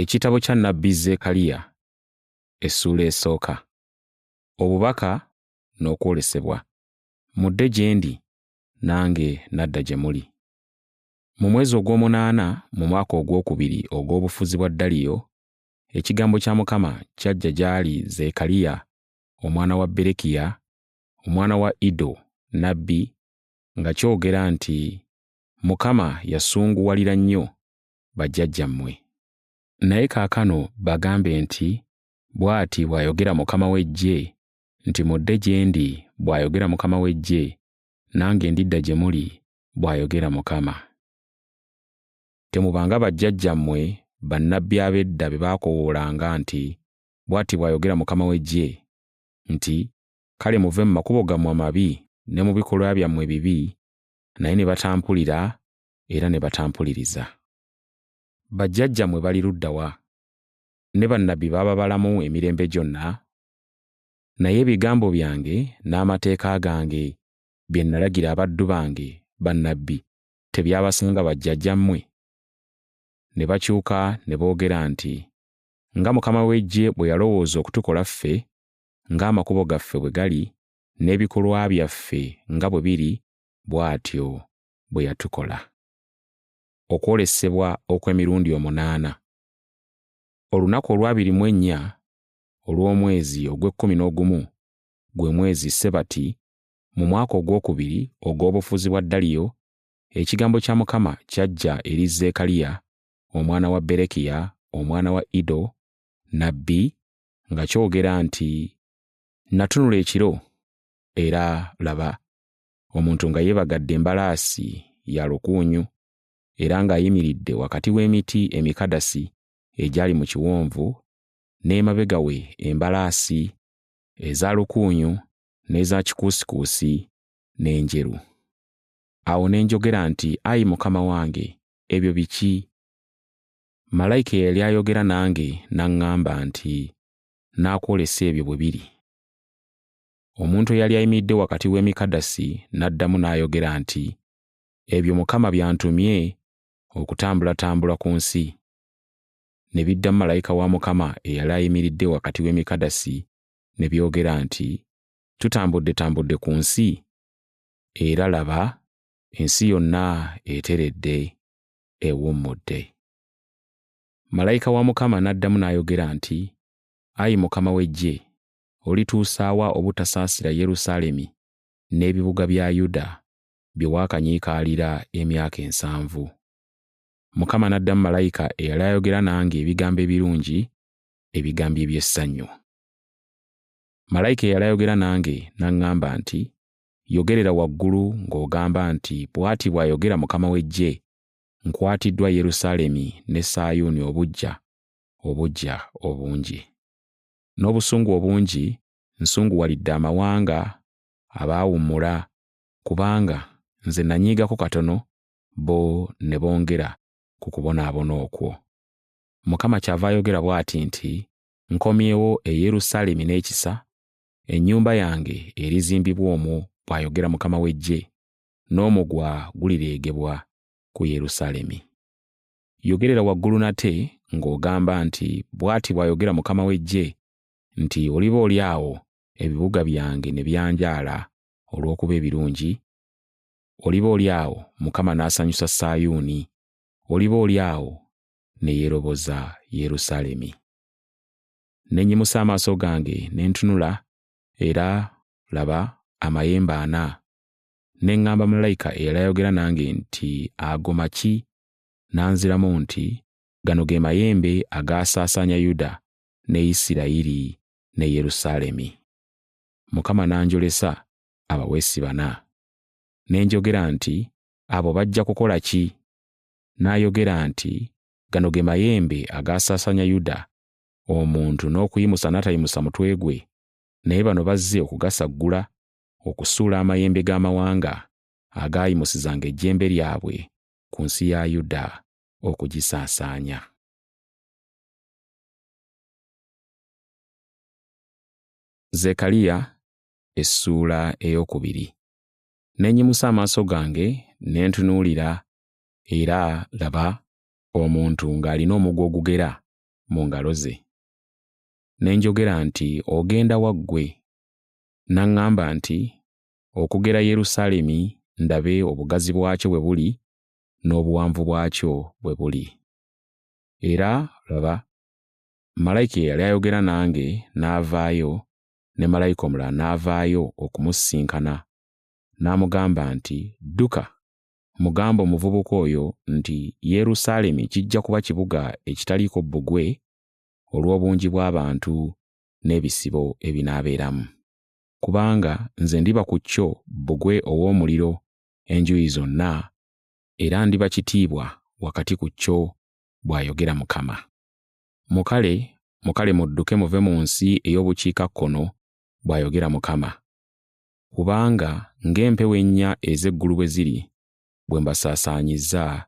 Ekitabo kya nnabbi Zekkaliya essuula esooka. Obubaka n'okwolesebwa. Mudde gye ndi, nange nadda gye muli. Mu mwezi ogw'omunaana mu mwaka ogwokubiri ogw'obufuzi bwa Daliyo, ekigambo kya Mukama kyajja gy'ali Zekkaliya omwana wa Berekiya, omwana wa Iddo nnabbi, nga kyogera nti, Mukama yasunguwalira nnyo bajjajjammwe. Naye kaakano bagambe nti, Bw'ati bw'ayogera Mukama w'eggye nti mudde gye ndi, bw'ayogera Mukama w'eggye, nange ndidda gye muli, bw'ayogera Mukama. Temubanga bajjajjammwe bannabbi ab'edda be baakoowoolanga nti, Bw'ati bw'ayogera Mukama w'eggye nti, Kale muve mu makubo gammwe amabi ne mu bikolwa byammwe ebibi, naye ne batampulira era ne batampuliriza. Bajjajjammwe bali ludda wa? Ne bannabbi baba balamu emirembe gyonna? Naye ebigambo byange n'amateeka gange bye nalagira abaddu bange bannabbi tebyabasanga bajjajjammwe? Ne bakyuka ne boogera nti, Nga Mukama w'eggye bwe yalowooza okutukola ffe, ng'amakubo gaffe bwe gali, n'ebikolwa byaffe nga bwe biri, bw'atyo bwe yatukola. Okwolesebwa okw'emirundi omunaana. Olunaku olw'abiri mu ennya olw'omwezi ogw'ekkumi n'ogumu, gwe mwezi Sebati, mu mwaka ogwokubiri ogw'obufuzi bwa Daliyo, ekigambo kya Mukama kyajja eri Zekkaliya omwana wa Berekiya omwana wa Iddo nnabbi nga kyogera nti, Natunula ekiro, era laba, omuntu nga yeebagadde embalaasi ya lukuunyu era ng'ayimiridde wakati w'emiti emikadasi egyali mu kiwonvu, n'emabega we embalaasi eza lukuunyu n'eza kikuusikuusi n'enjeru. Awo ne njogera nti, Ayi Mukama wange, ebyo biki? Malayika eyali ayogera nange n'aŋŋamba nti, Nnaakwolesa ebyo bwe biri. Omuntu eyali ayimiridde wakati w'emikadasi n'addamu n'ayogera nti, Ebyo Mukama by'antumye okutambulatambula ku nsi. Ne biddamu malayika wa Mukama eyali ayimiridde wakati w'emikadasi ne byogera nti, Tutambuddetambudde ku nsi, era laba, ensi yonna eteredde, ewummudde. Malayika wa Mukama n'addamu n'ayogera nti, Ayi Mukama w'eggye, olituusa wa obutasaasira Yerusaalemi n'ebibuga bya Yuda bye waakanyiikaalira emyaka ensanvu? Mukama n'addamu malayika eyali ayogera nange ebigambo ebirungi, ebigambo eby'essanyu. Malayika eyali ayogera nange n'aŋŋamba nti, Yogerera waggulu ng'ogamba nti, Bw'ati bw'ayogera Mukama w'eggye, Nkwatiddwa Yerusaalemi ne Sayuuni obuggya, obuggya obungi. N'obusungu obungi nsunguwalidde amawanga abaawummula, kubanga nze nanyiigako katono, bo ne bongera ku kubonaabona okwo. Mukama kyava ayogera bw'ati nti, Nkomyewo e Yerusaalemi n'ekisa, ennyumba yange erizimbibwa omwo, bw'ayogera Mukama w'eggye, n'omugwa gulireegebwa ku Yerusaalemi. Yogerera waggulu nate ng'ogamba nti, Bw'ati bw'ayogera Mukama w'eggye nti, Oliba oli awo ebibuga byange ne byanjaala olw'okuba ebirungi? Oliba oli awo Mukama n'asanyusa Sayuuni, oliba oli awo ne yeeroboza Yerusaalemi. Ne nnyimusa amaaso gange ne ntunula, era laba, amayembe ana. Ne ŋŋamba malayika eyali ayogera nange nti, Ago maki? N'anziramu nti, Gano ge mayembe agaasaasaanya Yuda ne Isirayiri ne Yerusaalemi. Mukama n'anjolesa abaweesi bana. Ne njogera nti, Abo bajja kukola ki? N'ayogera nti, Gano ge mayembe agaasaasaanya Yuda, omuntu n'okuyimusa n'atayimusa mutwe gwe, naye bano bazze okugasaggula, okusuula amayembe g'amawanga agaayimusizanga ejjembe lyabwe ku nsi ya Yuda okugisaasaanya. Zekkaliya essuula ey'okubiri. Ne nnyimusa amaaso gange ne ntunuulira, era laba, omuntu ng'alina omugwa ogugera. mu ngalo ze. Ne njogera nti, Ogenda wa ggwe? N'aŋŋamba nti, Okugera Yerusaalemi ndabe obugazi bwakyo bwe buli n'obuwanvu bwakyo bwe buli. Era laba, malayika eyali ayogera nange n'avaayo ne malayika omulala n'avaayo okumusisinkana n'amugamba nti, Dduka, mugambe omuvubuka oyo nti Yerusaalemi kijja kuba kibuga ekitaliiko bbugwe olw'obungi bw'abantu n'ebisibo ebinaabeeramu. Kubanga nze ndiba ku kyo bbugwe ow'omuliro enjuuyi zonna, era ndiba kitiibwa wakati ku kyo, bw'ayogera Mukama. Mukale, mukale mudduke muve mu nsi ey'obukiikakkono, bw'ayogera Mukama. Kubanga ng'empewo ennya ez'eggulu bwe ziri, bwe mbasaasaanyizza,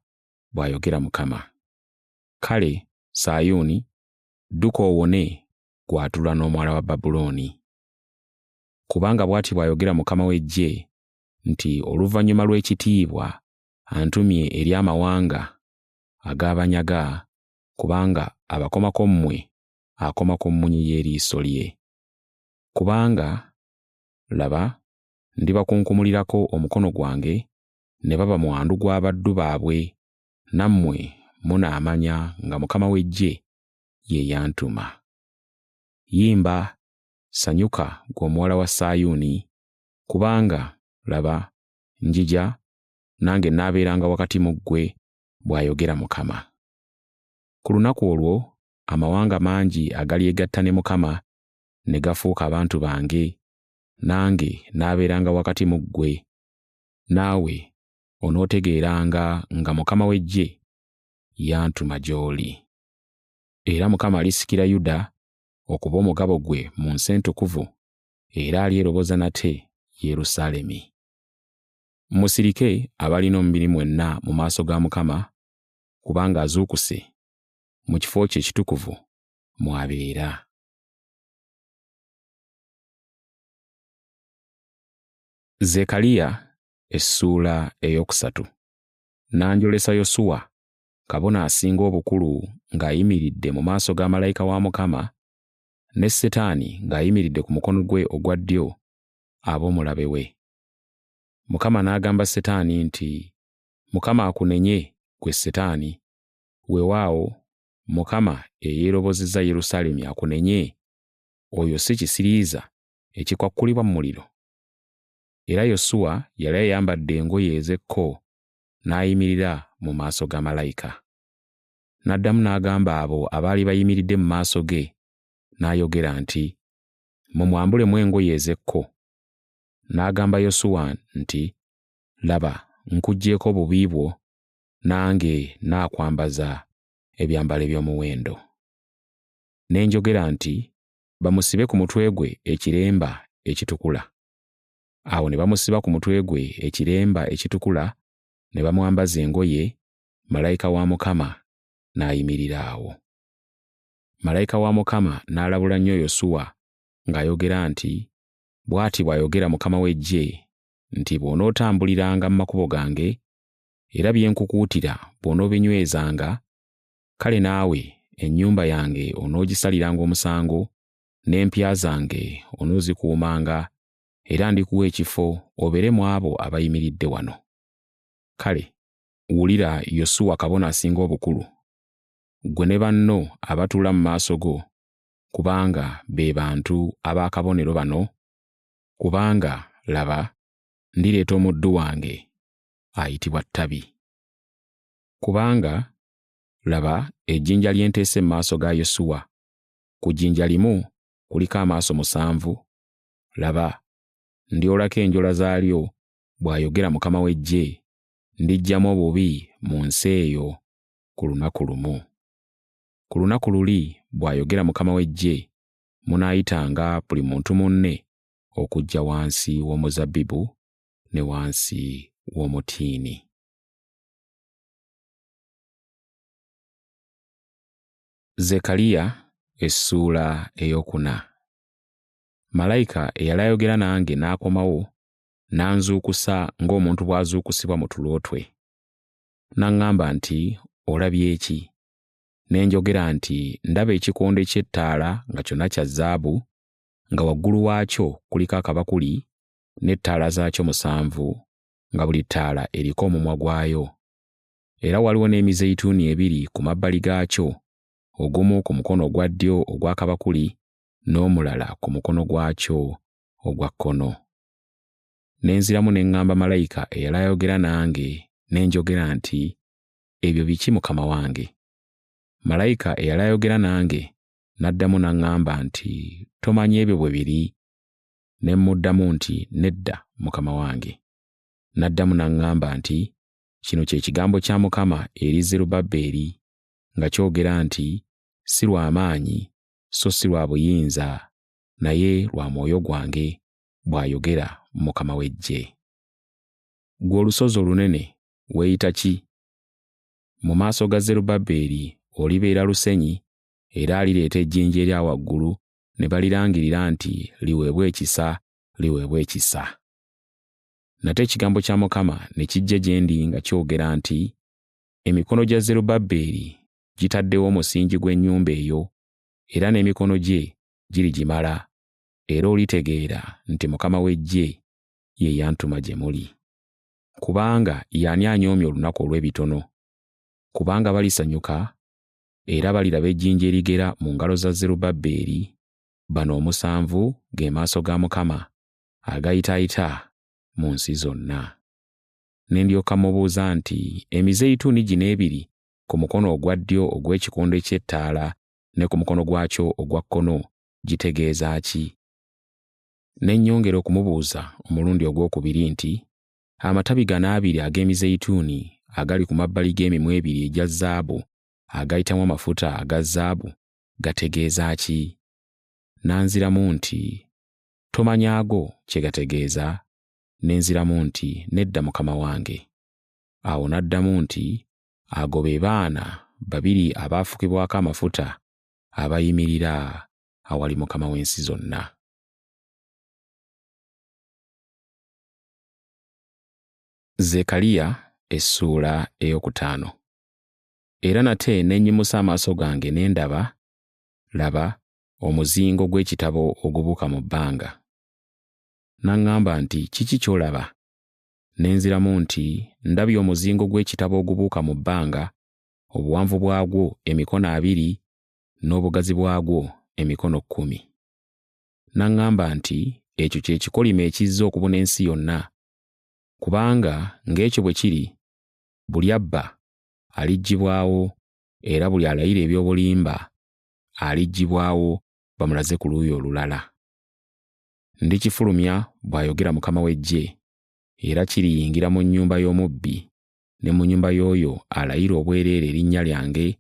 bw'ayogera Mukama. Kale, Sayuuni, dduka owone, ggwe atuula n'omuwala wa Babulooni. Kubanga bw'ati bw'ayogera Mukama w'eggye nti oluvannyuma lw'ekitiibwa antumye eri amawanga ag'abanyaga, kubanga abakomako mmwe akoma ku mmunye y'eriiso lye. Kubanga, laba, ndibakunkumulirako omukono gwange ne baba mwandu gw'abaddu baabwe, nammwe munaamanya nga Mukama w'eggye ye yantuma. Yimba, sanyuka ggwe omuwala wa Sayuuni, kubanga, laba, njija, nange naabeeranga wakati mu ggwe, bw'ayogera Mukama. Ku lunaku olwo amawanga mangi agalyegatta ne Mukama ne gafuuka abantu bange, nange naabeeranga wakati mu ggwe, naawe onootegeeranga nga Mukama w'eggye yantuma gy'oli. Era Mukama alisikira Yuda okuba omugabo gwe mu nsi entukuvu, era alyeroboza nate Yerusaalemi. Musirike abalina omubiri mwenna mu maaso ga Mukama, kubanga azuukuse, mu kifo kye ekitukuvu mw'abeera. Zekkaliya essuula eyookusatu. N'anjolesa Yosuwa kabona asinga obukulu ng'ayimiridde mu maaso ga malayika wa Mukama, ne Setaani ng'ayimiridde ku mukono gwe ogwa ddyo abe omulabe we. Mukama n'agamba Setaani nti, Mukama akunenye ggwe Setaani, weewaawo Mukama eyeerobozezza Yerusaalemi akunenye, oyo si kisiriiza ekikwakkulibwa mu muliro? Era Yosuwa yali ayambadde engoye ez'ekko n'ayimirira mu maaso ga malayika. N'addamu n'agamba abo abaali bayimiridde mu maaso ge, n'ayogera nti, Mumwambulemu engoye ez'ekko. N'agamba Yosuwa nti, Laba, nkuggyeeko obubi bwo, nange nnaakwambaza ebyambalo eby'omuwendo. Ne njogera nti, Bamusibe ku mutwe gwe ekiremba ekitukula. Awo ne bamusiba ku mutwe gwe ekiremba ekitukula ne bamwambaza engoye, malayika wa Mukama n'ayimirira awo. Malayika wa Mukama n'alabula nnyo Yosuwa ng'ayogera nti, Bw'ati bw'ayogera Mukama w'eggye nti bw'onootambuliranga mu makubo gange, era bye nkukuutira bw'onoobinywezanga, kale naawe ennyumba yange onoogisaliranga omusango, n'empya zange onoozikuumanga, era ndikuwa ekifo obeere mu abo abayimiridde wano. Kale wulira Yosuwa kabona asinga obukulu, ggwe ne banno abatuula mu maaso go, kubanga be bantu ab'akabonero bano, kubanga, laba, ndireeta omuddu wange ayitibwa Ttabi. Kubanga, laba, ejjinja lye nteese mu maaso ga Yosuwa, ku jjinja limu kuliko amaaso 7, laba, ndyolako enjola zaalyo, bw'ayogera Mukama w'eggye, ndiggyamu obubi mu nsi eyo ku lunaku lumu. Ku lunaku luli, bw'ayogera Mukama w'eggye, munaayitanga buli muntu munne okujja wansi w'omuzabbibu ne wansi w'omutiini. Zekkaliya essuula ey'okuna. Malayika eyali ayogera nange n'akomawo n'anzuukusa ng'omuntu bw'azuukusibwa mu tulo twe. N'aŋŋamba nti, Olabye ki? Ne njogera nti, Ndaba ekikondo eky'ettaala nga kyonna kya zaabu, nga waggulu waakyo kuliko akabakuli n'ettaala zaakyo 7, nga buli ttaala eriko omumwa gwayo. Era waliwo n'emizeyituuni ebiri ku mabbali gaakyo, ogumu ku mukono ogwa ddyo ogw'akabakuli n'omulala ku mukono gwakyo ogwa kkono. Ne nziramu ne ŋŋamba malayika eyali ayogera nange ne njogera nti, Ebyo biki Mukama wange? Malayika eyali ayogera nange n'addamu n'aŋŋamba nti, Tomanyi ebyo bwe biri? Ne mmuddamu nti, Nedda, Mukama wange. N'addamu n'aŋŋamba nti, Kino kye kigambo kya Mukama eri Zerubbaberi nga kyogera nti, Si lwa maanyi so si lwa buyinza, naye lwa mwoyo gwange, bw'ayogera Mukama w'eggye. Ggwe olusozi olunene weeyita ki? Mu maaso ga Zerubbaberi olibeera lusenyi, era alireeta ejjinja erya waggulu ne balirangirira nti liweebwe ekisa, liweebwe ekisa. Nate ekigambo kya Mukama ne kijja gye ndi nga kyogera nti, Emikono gya Zerubbaberi gitaddewo omusingi gw'ennyumba eyo, era n'emikono gye girigimala, era olitegeera nti Mukama w'eggye ye yantuma gye muli. Kubanga ye ani anyoomye olunaku olw'ebitono? Kubanga balisanyuka era baliraba ejjinja erigera mu ngalo za Zerubbaberi, bano 7 ge maaso ga Mukama agayitaayita mu nsi zonna. Ne ndyoka mmubuuza nti, Emizeyituuni gino ebiri ku mukono ogwa ddyo ogw'ekikondo eky'ettaala ne ku mukono gwakyo ogwa kkono gitegeeza ki? Ne nnyongera okumubuuza omulundi ogwokubiri nti, Amatabi gano abiri ag'emizeyituuni agali ku mabbali g'emimwa ebiri egya zaabu agayitamu amafuta aga zaabu gategeeza ki? N'anziramu nti, Tomanyi ago kye gategeeza? Ne nziramu nti, Nedda Mukama wange. Awo n'addamu nti, Ago be baana babiri abaafukibwako amafuta abayimirira awali Mukama w'ensi zonna. Zekkaliya essuula ey'okutaano. Era nate ne nnyimusa amaaso gange ne ndaba, laba, omuzingo gw'ekitabo ogubuuka mu bbanga. N'aŋŋamba nti, Kiki ky'olaba? Ne nziramu nti, Ndabye omuzingo gw'ekitabo ogubuuka mu bbanga, obuwanvu bwagwo emikono 2 n'obugazi bwagwo emikono 10. N'aŋŋamba nti, Ekyo kye kikolimo ekizze okubuna ensi yonna. Kubanga ng'ekyo bwe kiri, buli abba aliggyibwawo era buli alayira eby'obulimba aliggyibwawo bamulaze ku luuyi olulala. Ndikifulumya, bw'ayogera Mukama w'eggye, era kiriyingira mu nnyumba y'omubbi ne mu nnyumba y'oyo alayira obwereere erinnya lyange,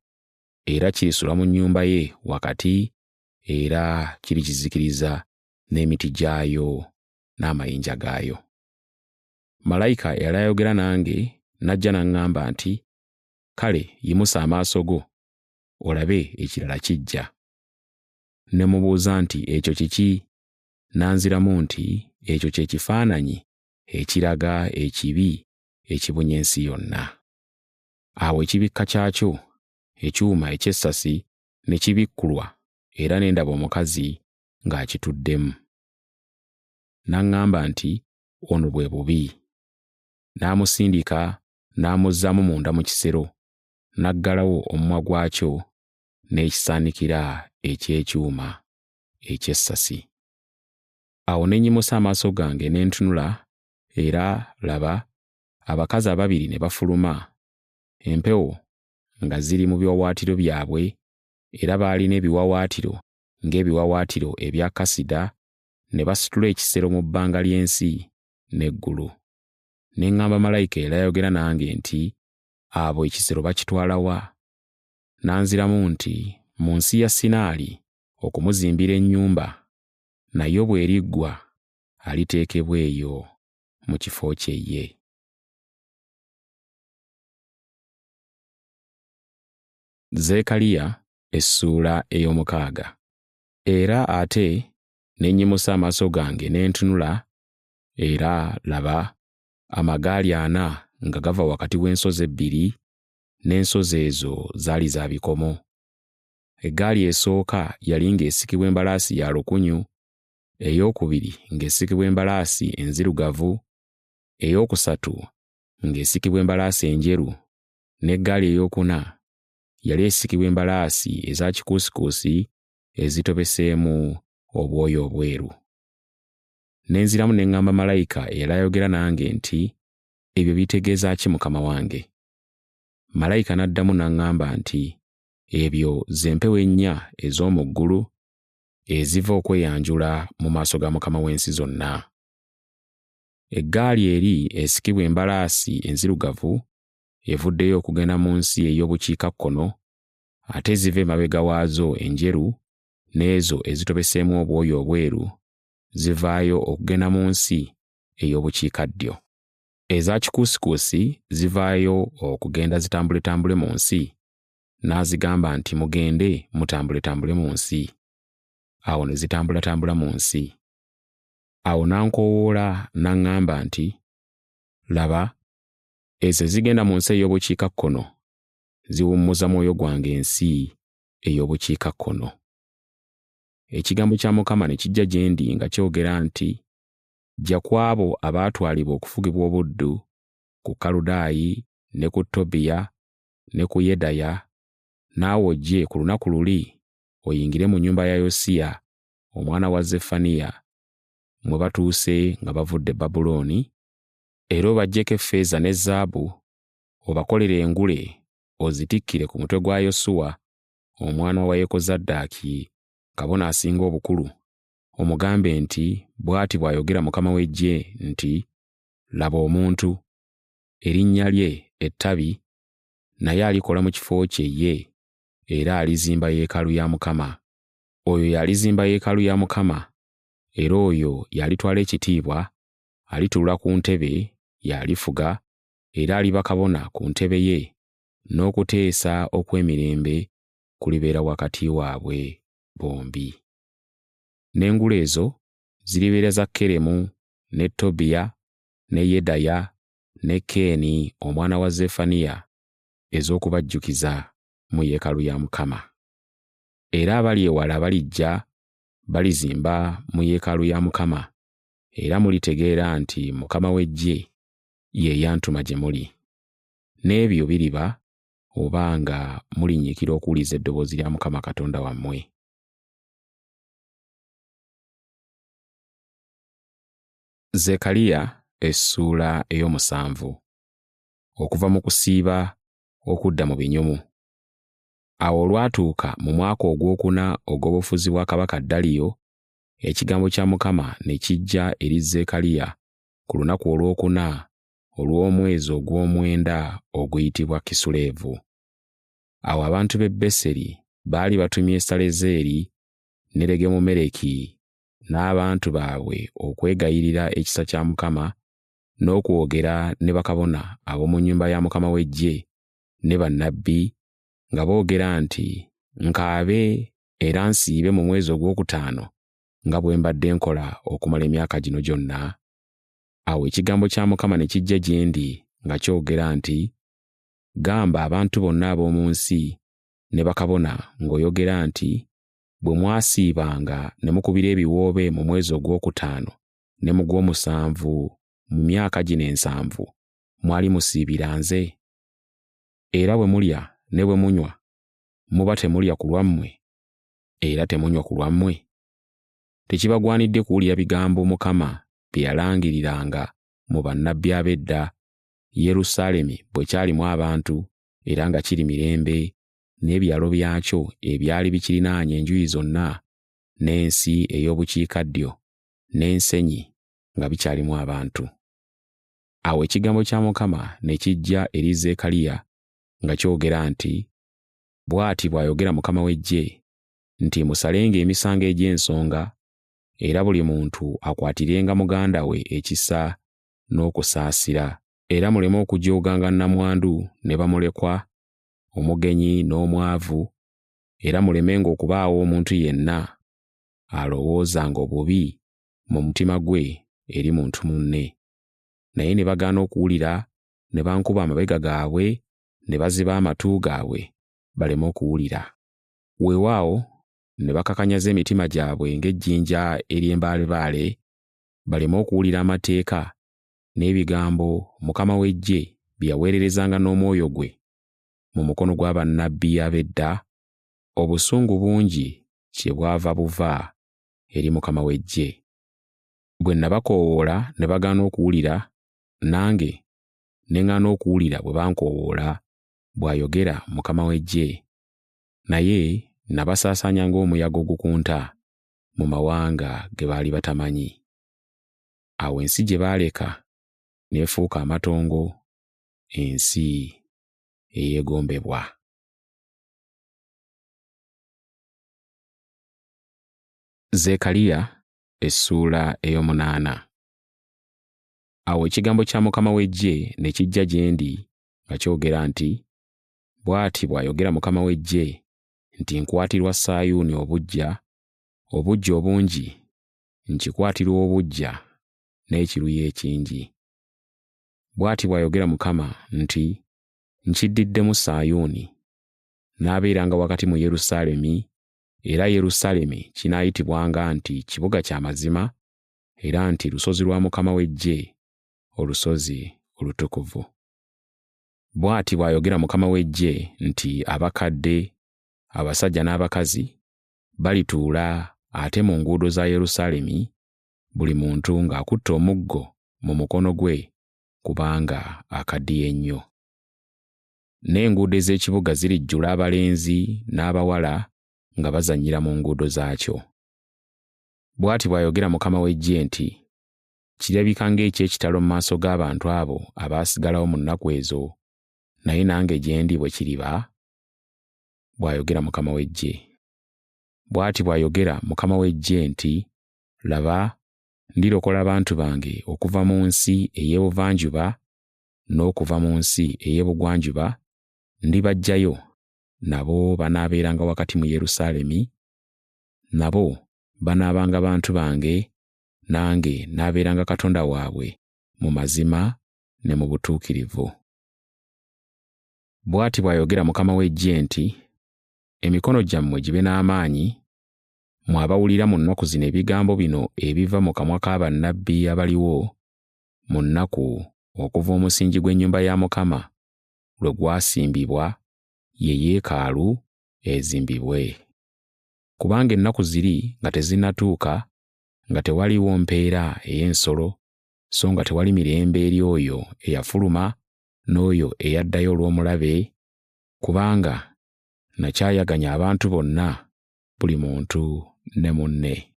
era kirisula mu nnyumba ye wakati era kirikizikiriza n'emiti gyayo n'amayinja gaayo. Malayika eyali ayogera nange n'ajja n'aŋŋamba nti, Kale yimusa amaaso go olabe ekirala kijja. Ne mubuuza nti, Ekyo kiki? N'anziramu nti, Ekyo kye kifaananyi ekiraga ekibi ekibunye ensi yonna. Awo ekibikka kyakyo, ekyuma eky'essasi, ne kibikkulwa era ne ndaba omukazi ng'akituddemu. N'aŋŋamba nti, Ono bwe bubi. N'amusindika n'amuzzaamu munda mu kisero, n'aggalawo omumwa gwakyo n'ekisaanikira eky'ekyuma eky'essasi. Awo ne nnyimusa amaaso gange ne ntunula, era, laba, abakazi ababiri ne bafuluma, empewo nga ziri mu biwaawaatiro byabwe, era baalina ebiwaawaatiro ng'ebiwaawaatiro ebya kasida, ne basitula ekisero mu bbanga ly'ensi n'eggulu. Ne ŋŋamba malayika eyali ayogera nange nti, Abo ekisero bakitwala wa? N'anziramu nti, Mu nsi ya Sinaali okumuzimbira ennyumba, nayo bw'eriggwa aliteekebwa eyo mu kifo kye ye. Zekkaliya essuula ey'omukaaga. Era ate ne nnyimusa amaaso gange ne ntunula, era, laba, amagaali 4 nga gava wakati w'ensozi ebbiri, n'ensozi ezo zaali za bikomo. Eggaali esooka yali ng'esikibwa embalaasi ya lukunyu, ey'okubiri ng'esikibwa embalaasi enzirugavu, ey'okusatu ng'esikibwa embalaasi enjeru, n'eggaali ey'okuna yali esikibwa embalaasi eza kikuusikuusi ezitobeseemu obwoya obweru. Ne nziramu ne ŋŋamba malayika eyali ayogera nange nti, Ebyo bitegeeza ki mukama wange? Malayika n'addamu n'aŋŋamba nti, Ebyo ze mpewo ennya ez'omu ggulu eziva okweyanjula mu maaso ga Mukama w'ensi zonna. Eggaali eri esikibwa embalaasi enzirugavu evuddeyo okugenda mu nsi ey'obukiikakkono, ate eziva emabega waazo enjeru n'ezo ezitobeseemu obwoya obweru zivaayo okugenda mu nsi ey'obukiikaddyo. Eza kikuusikuusi zivaayo okugenda zitambuletambule mu nsi, n'azigamba nti, Mugende mutambuletambule mu nsi. Awo ne zitambulatambula mu nsi. Awo n'ankoowoola n'aŋŋamba nti, Laba, ezo ezigenda mu nsi ey'obukiikakkono ziwummuza mwoyo gwange ensi ey'obukiikakkono. Ekigambo kya Mukama ne kijja gye ndi nga kyogera nti, Ggya ku abo abaatwalibwa okufugibwa obuddu, ku Kaludaayi ne ku Tobiya ne ku Yedaya, naawe ojje ku lunaku luli oyingire mu nnyumba ya Yosiya omwana wa Zeffaniya mwe batuuse nga bavudde e Babulooni, era obaggyeko effeeza ne zaabu, obakolere engule ozitikkire ku mutwe gwa Yosuwa omwana wa Yekozaddaaki kabona asinga obukulu, omugambe nti, 'Bw'ati bw'ayogera Mukama w'eggye nti, Laba omuntu, erinnya lye Ettabi, naye alikola mu kifo kye ye, era alizimba yeekaalu ya Mukama. Oyo y'alizimba yeekaalu ya Mukama, era oyo y'alitwala ekitiibwa, alituula ku ntebe, y'alifuga, era aliba kabona ku ntebe ye, n'okuteesa okw'emirembe kulibeera wakati waabwe bombi. N'engule ezo ziribeera za Keremu ne Tobiya ne Yedaya ne Keeni omwana wa Zeffaniya ez'okubajjukiza mu yeekaalu ya Mukama. Era abali ewala balijja balizimba mu yeekaalu ya Mukama, era mulitegeera nti Mukama w'eggye ye yantuma gye muli. N'ebyo biriba oba nga mulinyiikira okuwuliza eddoboozi lya Mukama Katonda wammwe. Zekkaliya essuula ey'omusanvu. Okuva mu kusiiba okudda mu binyumu. Awo olwatuuka mu mwaka ogwokuna ogw'obufuzi bwa kabaka Daliyo, ekigambo kya Mukama ne kijja eri Zekkaliya ku lunaku olwokuna olw'omwezi ogw'omwenda oguyitibwa Kisuleevu. Awo abantu b'e Beseri baali batumye Salezeeri ne Legemumereki n'abantu baabwe okwegayirira ekisa kya Mukama n'okwogera ne bakabona ab'omu nnyumba ya Mukama w'eggye ne bannabbi nga boogera nti, Nkaabe era nsiibe mu mwezi ogwokutaano nga bwe mbadde nkola okumala emyaka gino gyonna? Awo ekigambo kya Mukama ne kijja gye ndi nga kyogera nti, Gamba abantu bonna ab'omu nsi ne bakabona ng'oyogera nti, Bwe mwasiibanga ne mukubira ebiwoobe mu mwezi ogwokutaano ne mu gw'omusanvu mu myaka gino ensanvu, mwali musiibira nze? Era bwe mulya ne bwe munywa, muba temulya ku lwammwe era temunywa ku lwammwe? Tekibagwanidde kuwulira bigambo Mukama bye yalangiriranga mu bannabbi ab'edda, Yerusaalemi bwe kyalimu abantu era nga kiri mirembe, n'ebyalo byakyo ebyali bikirinaanye enjuyi zonna, n'ensi ey'obukiikaddyo, n'ensenyi nga bikyalimu abantu. Awo ekigambo kya Mukama ne kijja eri Zekkaliya nga kyogera nti, Bw'ati bw'ayogera Mukama w'eggye nti musalenga emisango egy'ensonga era buli muntu akwatirenga muganda we ekisa n'okusaasira, era muleme okujooganga nnamwandu ne bamulekwa, omugenyi n'omwavu, era mulemenga okubaawo omuntu yenna alowoozanga obubi mu mutima gwe eri muntu munne. Naye ne bagaana okuwulira ne bankuba amabega gaabwe ne baziba amatu gaabwe baleme okuwulira. Weewaawo ne bakakanyaza emitima gyabwe ng'ejjinja ery'embaalebaale, baleme okuwulira amateeka n'ebigambo Mukama w'eggye bye yaweererezanga n'omwoyo gwe mu mukono gwa bannabbi ab'edda, obusungu bungi kyebwava buva eri Mukama w'eggye. Bwe nabakoowoola ne bagaana okuwulira, nange ne ŋŋaana okuwulira bwe bankoowoola, bw'ayogera Mukama w'eggye. Naye nabasaasaanya ng'omuyaga ogukunta mu mawanga ge baali batamanyi. Awo ensi gye baaleka n'efuuka amatongo, ensi eyeegombebwa. Zekkaliya essuula ey'omunaana. Awo ekigambo kya Mukama w'eggye ne kijja gye ndi nga kyogera nti, Bw'ati bw'ayogera Mukama w'eggye nti nkwatirwa Sayuuni obuggya, obuggya obungi, nkikwatirwa obuggya n'ekiruyi ekingi. Bw'ati bw'ayogera Mukama nti nkiddiddemu Sayuuni, n'abeeranga wakati mu Yerusaalemi, era Yerusaalemi kinaayitibwanga nti kibuga kya mazima, era nti lusozi lwa Mukama w'eggye, olusozi olutukuvu. Bw'ati bw'ayogera Mukama w'eggye nti abakadde, abasajja n'abakazi balituula ate mu nguudo za Yerusaalemi, buli muntu ng'akutte omuggo mu mukono gwe kubanga akaddiye nnyo. N'enguudo ez'ekibuga zirijjula abalenzi n'abawala nga bazannyira mu nguudo zaakyo. Bw'ati bw'ayogera Mukama w'eggye nti, Kirabika ng'eky'ekitalo mu maaso g'abantu abo abaasigalawo mu nnaku ezo, naye nange gye ndi bwe kiriba? Bw'ayogera Mukama w'eggye. Bw'ati bw'ayogera Mukama w'eggye nti, Laba, ndirokola abantu bange okuva mu nsi ey'ebuvanjuba n'okuva mu nsi ey'ebugwanjuba, ndibaggyayo, nabo banaabeeranga wakati mu Yerusaalemi, nabo banaabanga bantu bange, nange naabeeranga Katonda waabwe mu mazima ne mu butuukirivu. Bw'ati bw'ayogera Mukama w'eggye nti, Emikono gyammwe gibe n'amaanyi, mmwe abawulira mu nnaku zino ebigambo bino ebiva mu kamwa ka bannabbi abaliwo mu nnaku okuva omusingi gw'ennyumba ya Mukama lwe gwasimbibwa, ye yeekaalu ezimbibwe. Kubanga ennaku ziri nga tezinnatuuka, nga tewaliiwo mpeera ey'ensolo, so nga tewali mirembe eri oyo eyafuluma n'oyo eyaddayo olw'omulabe, kubanga nakyayaganya abantu bonna, buli muntu ne munne.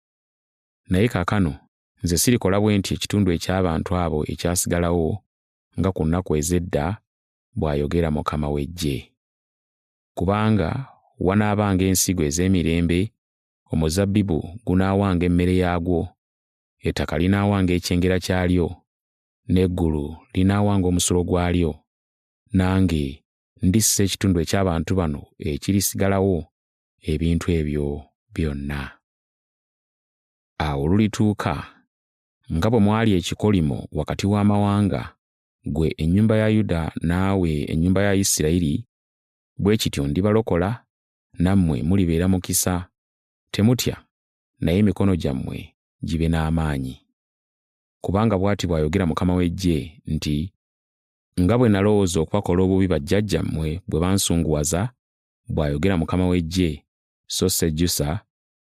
Naye kaakano nze sirikola bwe ntyo ekitundu eky'abantu abo ekyasigalawo nga ku nnaku ez'edda, bw'ayogera Mukama w'eggye. Kubanga wanaabanga ensigo ez'emirembe, omuzabbibu gunaawanga emmere yaagwo, ettaka linaawanga ekyengera kyalyo, n'eggulu linaawanga omusulo gwalyo. Nange ndissa ekitundu eky'abantu bano ekirisigalawo ebintu ebyo byonna. Awo olulituuka, nga bwe mwali ekikolimo wakati w'amawanga, ggwe ennyumba ya Yuda naawe ennyumba ya Isirayiri, bwe kityo ndibalokola, nammwe mulibeera mukisa. Temutya, naye emikono gyammwe gibe n'amaanyi. Kubanga bw'ati bw'ayogera Mukama w'eggye nti, Nga bwe nalowooza okubakola obubi bajjajjammwe bwe bansunguwaza, bw'ayogera Mukama w'eggye, so sejjusa,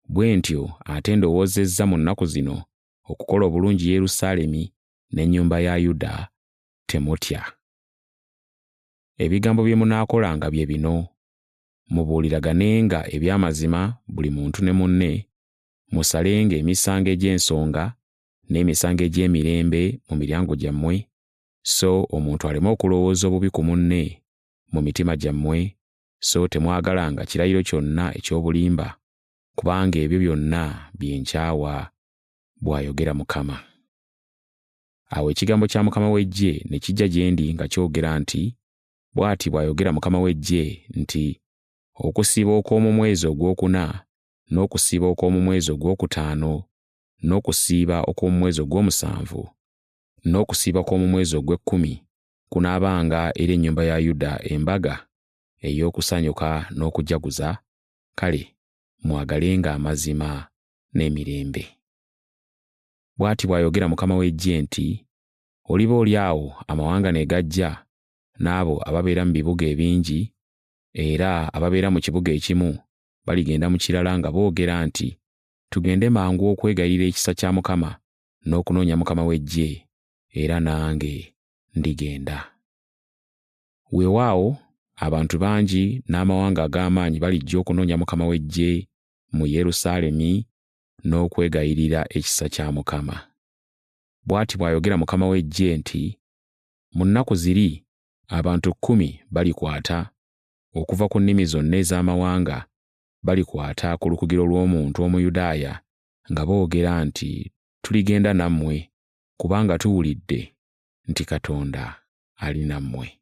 bwe ntyo ate ndowoozezza mu nnaku zino okukola obulungi Yerusaalemi n'ennyumba ya Yuda, temutya. Ebigambo bye munaakolanga bye bino, mubuuliraganenga eby'amazima buli muntu ne munne, musalenga emisango egy'ensonga n'emisango egy'emirembe mu miryango gyammwe, so omuntu aleme okulowooza obubi ku munne mu mitima gyammwe, so temwagalanga kirayiro kyonna eky'obulimba, kubanga ebyo byonna bye nkyawa, bw'ayogera Mukama. Awo ekigambo kya Mukama w'eggye ne kijja gye ndi nga kyogera nti, Bw'ati bw'ayogera Mukama w'eggye nti, Okusiiba okw'omu mwezi ogwokuna, n'okusiiba okw'omu mwezi ogwokutaano, n'okusiiba okw'omu mwezi ogw'omusanvu, n'okusiiba kw'omu mwezi ogw'ekkumi kunaabanga eri ennyumba ya Yuda embaga ey'okusanyuka n'okujaguza, Kale mwagalenga amazima n'emirembe. Bw'ati bw'ayogera Mukama w'eggye nti, Oliba oli awo amawanga ne gajja, n'abo ababeera mu bibuga ebingi, era ababeera mu kibuga ekimu baligenda mu kirala nga boogera nti, Tugende mangu okwegayirira ekisa kya Mukama n'okunoonya Mukama w'eggye, era nange ndigenda. Weewaawo abantu bangi n'amawanga ag'amaanyi balijja okunoonya Mukama w'eggye mu Yerusaalemi n'okwegayirira ekisa kya Mukama. Bw'ati bw'ayogera Mukama w'eggye nti, Mu nnaku ziri abantu 10 balikwata, okuva ku nnimi zonna ez'amawanga balikwata ku lukugiro lw'omuntu Omuyudaaya nga boogera nti, Tuligenda nammwe, kubanga tuwulidde nti Katonda ali nammwe.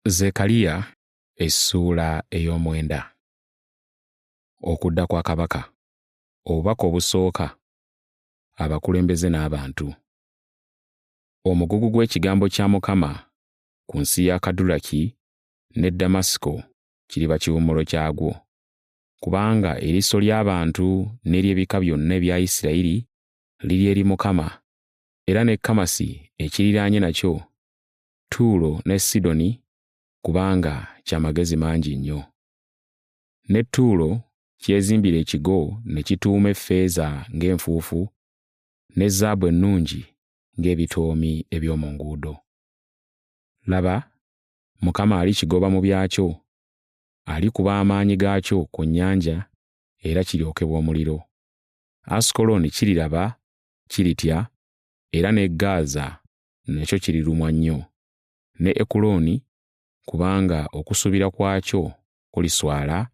Zekkaliya essuula ey'omwenda. Okudda kwa kabaka. Obubaka obusooka, abakulembeze n'abantu. Omugugu gw'ekigambo kya Mukama ku nsi ya Kadulaki ne Ddamasiko kiriba kiwummulo kyagwo. Kubanga eriiso ly'abantu n'ery'ebika byonna ebya Isirayiri liri eri Mukama, era ne Kamasi ekiriraanye nakyo, Ttuulo ne Sidoni, kubanga kya magezi mangi nnyo. Ne Ttuulo kyezimbira ekigo ne kituuma effeeza ng'enfuufu ne zaabu ennungi ng'ebitoomi eby'omu nguudo. Laba, Mukama alikigoba mu byakyo, alikuba amaanyi gaakyo ku nnyanja era kiryokebwa omuliro. Asukulooni kiriraba, kiritya, era ne Gaaza nakyo kirirumwa nnyo, ne Ekulooni, kubanga okusuubira kwakyo kuliswala,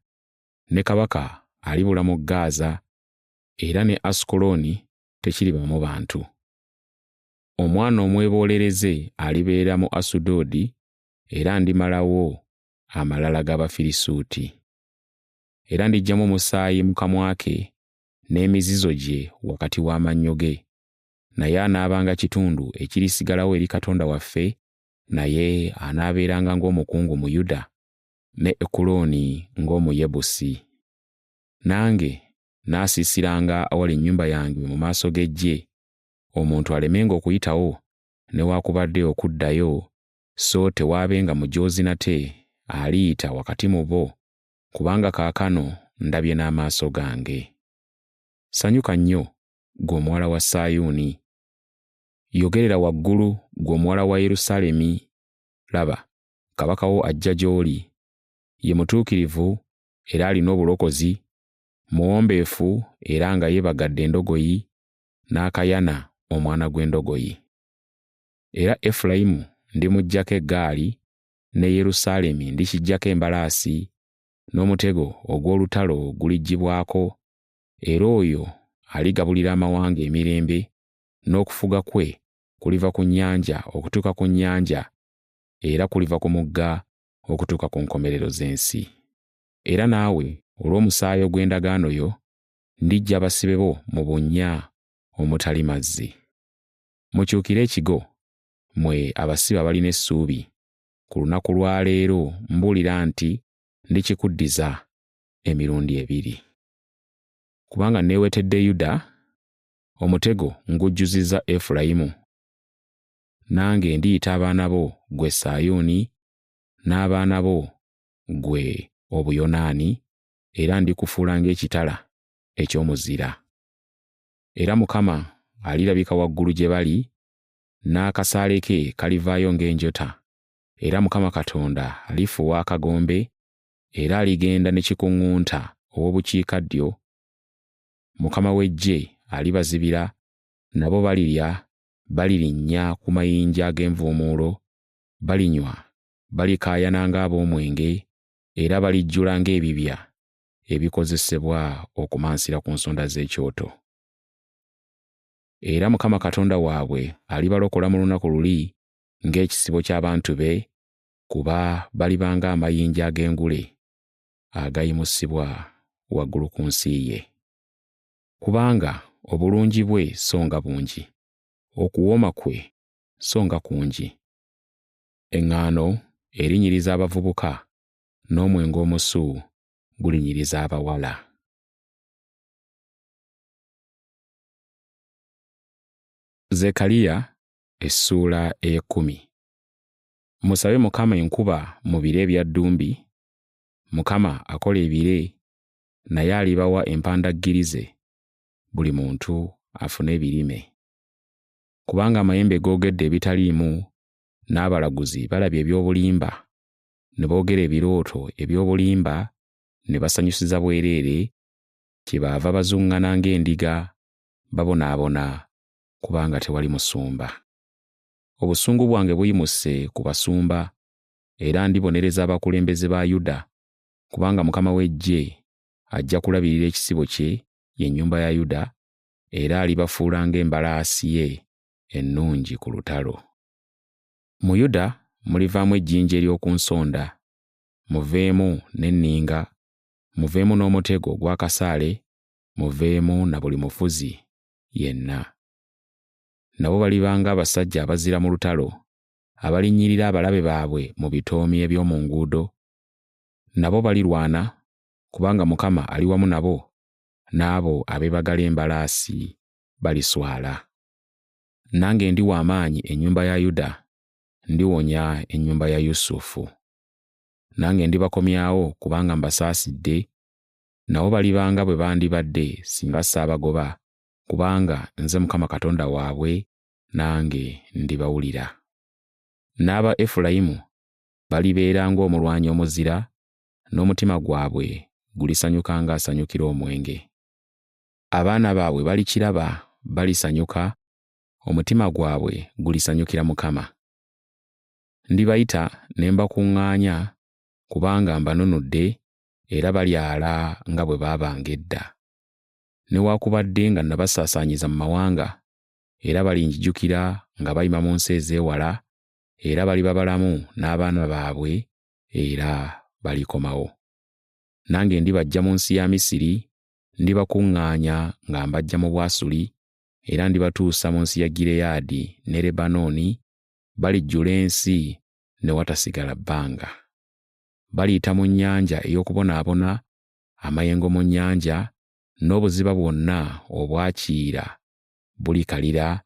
ne kabaka alibula mu Gaaza, era ne Asukulooni tekiribaamu bantu. Omwana omweboolereze alibeera mu Asudodi, era ndimalawo amalala g'Abafirisuuti. Era ndiggyamu omusaayi mu kamwa ke n'emizizo gye wakati w'amannyo ge. Naye anaabanga kitundu ekirisigalawo eri Katonda waffe, naye anaabeeranga ng'omukungu mu Yuda, ne Ekulooni ng'Omuyebusi. Nange naasiisiranga awali ennyumba yange mu maaso g'eggye, omuntu alemenga okuyitawo newaakubadde okuddayo, so tewaabenga mujoozi nate aliyita wakati mu bo, kubanga kaakano ndabye n'amaaso gange. Sanyuka nnyo, ggwe omuwala wa Sayuuni. Yogerera waggulu, ggwe omuwala wa Yerusaalemi. Laba, kabaka wo ajja gy'oli. Ye mutuukirivu era alina obulokozi, muwombeefu era nga yeebagadde endogoyi, n'akayana omwana gw'endogoyi. Era Efulayimu ndimuggyako eggaali, ne Yerusaalemi ndikiggyako embalaasi, n'omutego ogw'olutalo guliggyibwako, era oyo aligabulira amawanga emirembe, n'okufuga kwe kuliva ku nnyanja okutuuka ku nnyanja, era kuliva ku mugga okutuuka ku nkomerero z'ensi. Era naawe olw'omusaayi ogw'endagaano yo, ndiggya abasibe bo mu bunnya omutali mazzi. Mukyukire ekigo, mmwe abasibe abalina essuubi. Ku lunaku lwa leero mbuulira nti ndikikuddiza emirundi ebiri. Kubanga neewetedde Yuda, omutego ngujjuzizza Efulayimu. Nange ndiyita abaana bo ggwe Sayuuni, n'abaana bo ggwe Obuyonaani, era ndikufuula ng'ekitala eky'omuzira. Era Mukama alirabika waggulu gye bali, n'akasaale ke kalivaayo ng'enjota, era Mukama Katonda alifuuwa akagombe, era aligenda ne kikuŋŋunta ow'obukiikaddyo. Mukama w'eggye alibazibira, nabo balirya, balirinnya ku mayinja ag'envuumuulo, balinywa, balikaayana ng'ab'omwenge, era balijjula ng'ebibya ebikozesebwa okumansira ku nsonda z'ekyoto. Era Mukama Katonda waabwe alibalokola mu lunaku luli ng'ekisibo ky'abantu be, kuba baliba ng'amayinja ag'engule agayimusibwa waggulu ku nsi ye. Kubanga obulungi bwe so nga bungi, okuwooma kwe so nga kungi. Eŋŋaano erinyiriza abavubuka, n'omwenge omusu gulinyiriza abawala. Zekkaliya essuula ey'ekkumi. Musabe Mukama enkuba mu biro ebya ddumbi, Mukama akola ebire, naye alibawa empandaggirize, buli muntu afune ebirime. Kubanga amayembe googedde ebitaliimu, n'abalaguzi balabye eby'obulimba, ne boogera ebirooto eby'obulimba ne basanyusiza bwereere, kyebaava bazuŋŋana ng'endiga, babonaabona kubanga tewali musumba. Obusungu bwange buyimuse ku basumba, era ndibonereza abakulembeze ba Yuda, kubanga Mukama w'eggye ajja kulabirira ekisibo kye, ye nnyumba ya Yuda, era alibafuula ng'embalaasi ye ennungi ku lutalo. Mu Yuda mulivaamu ejjinja ery'oku nsonda, muveemu n'enninga, muveemu n'omutego ogw'akasaale, muveemu na buli mufuzi yenna. Nabo baliba ng'abasajja abazira mu lutalo, abalinnyirira abalabe baabwe mu bitoomi eby'omu nguudo. Nabo balirwana, kubanga Mukama ali wamu nabo, n'abo abeebagala embalaasi baliswala. Nange ndiwa amaanyi ennyumba ya Yuda, ndiwonya ennyumba ya Yusufu. Nange ndibakomyawo kubanga mbasaasidde, nabo baliba nga bwe bandibadde singa saabagoba, kubanga nze Mukama Katonda waabwe, nange ndibawulira. N'aba Efulayimu balibeera ng'omulwanyi omuzira, n'omutima gwabwe gulisanyuka ng'asanyukira omwenge. Abaana baabwe balikiraba, balisanyuka, omutima gwabwe gulisanyukira Mukama. Ndibayita ne mbakuŋŋaanya kubanga mbanunudde, era balyala nga bwe baabanga edda. Newaakubadde nga nabasaasaanyiza mu mawanga, era balinjijukira nga bayima mu nsi ezeewala, era baliba balamu n'abaana baabwe era balikomawo. Nange ndibaggya mu nsi ya Misiri, ndibakuŋŋaanya nga mbaggya mu Bwasuli, era ndibatuusa mu nsi ya Gireyaadi ne Lebanooni, balijjula ensi ne watasigala bbanga. Baliyita mu nnyanja ey'okubonaabona, amayengo mu nnyanja, n'obuziba bwonna obwa Kiyira bulikalira,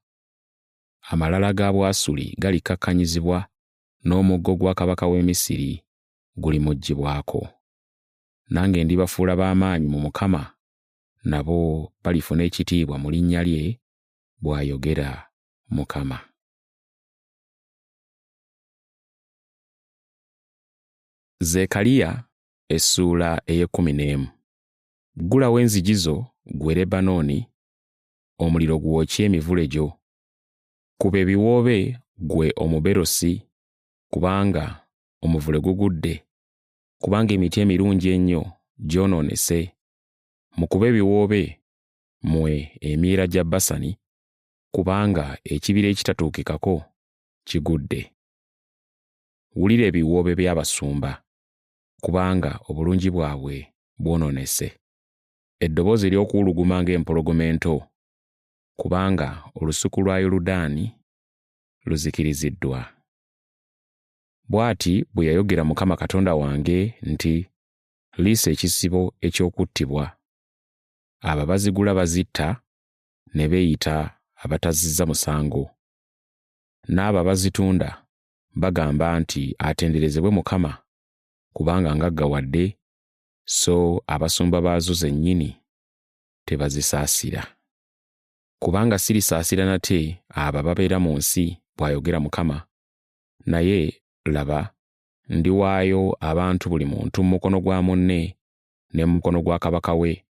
amalala ga Bwasuli galikkakkanyizibwa, n'omuggo gwa kabaka w'e Misiri gulimuggyibwako. Nange ndibafuula b'amaanyi mu Mukama, nabo balifuna ekitiibwa mu linnya lye, bw'ayogera Mukama. Zekkaliya essuula ey'ekkumi n'emu. Ggulawo enzigi zo, ggwe Lebanooni, omuliro gwokye emivule gyo. Kuba ebiwoobe ggwe omuberosi, kubanga omuvule gugudde, kubanga emiti emirungi ennyo gyonoonese. Mukube ebiwoobe mmwe emyera gya Basani, kubanga ekibira ekitatuukikako kigudde. Wulira ebiwoobe by'abasumba, kubanga obulungi bwabwe bwonoonese. Eddoboozi ery'okuwuluguma ng'empologoma ento, kubanga olusuku lwa Yoludaani luzikiriziddwa. Bw'ati bwe yayogera Mukama Katonda wange nti, Liisa ekisibo eky'okuttibwa. Abo abazigula bazitta ne beeyita abatazizza musango. N'abo abazitunda bagamba nti atenderezebwe Mukama, kubanga ngaggawadde, so abasumba baazo zennyini tebazisaasira. Kubanga sirisaasira nate abo ababeera mu nsi, bw'ayogera Mukama. Naye laba, ndiwaayo abantu buli muntu mu mukono gwa munne ne mu mukono gwa kabaka we,